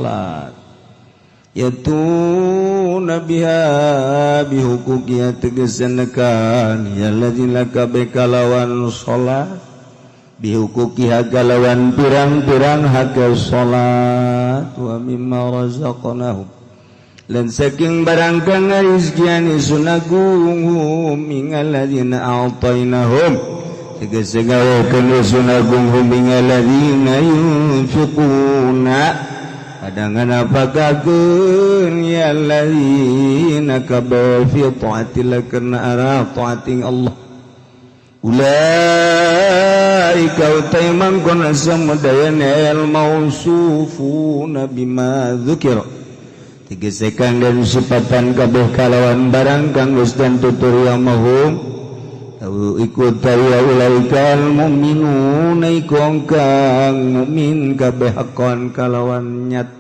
salat. Yatuna biha bihuquqiha, tegese nekan ya alladzina kabeh kalawan salat, bihuquqiha kalawan pirang-pirang hak salat, wa mimma razaqnahum lan saking barang kang ngarizkian isun agung hum ing alladzina a'tainahum, tegese gawekeun isun agung hum ing alladzina yunfiquna. Padangan apakakeun ya alladzina kabeh fi taatillah kana arah taating Allah. Ulaika utai mangkon samudayana al mausufuna bima dzukira, tegese kang dan sifatan kabeh kalawan barang kang geus dan tutur yang mahum ikut ya ulaika al mu'minuna iku kang mukmin kabeh haqqan kalawan nyata.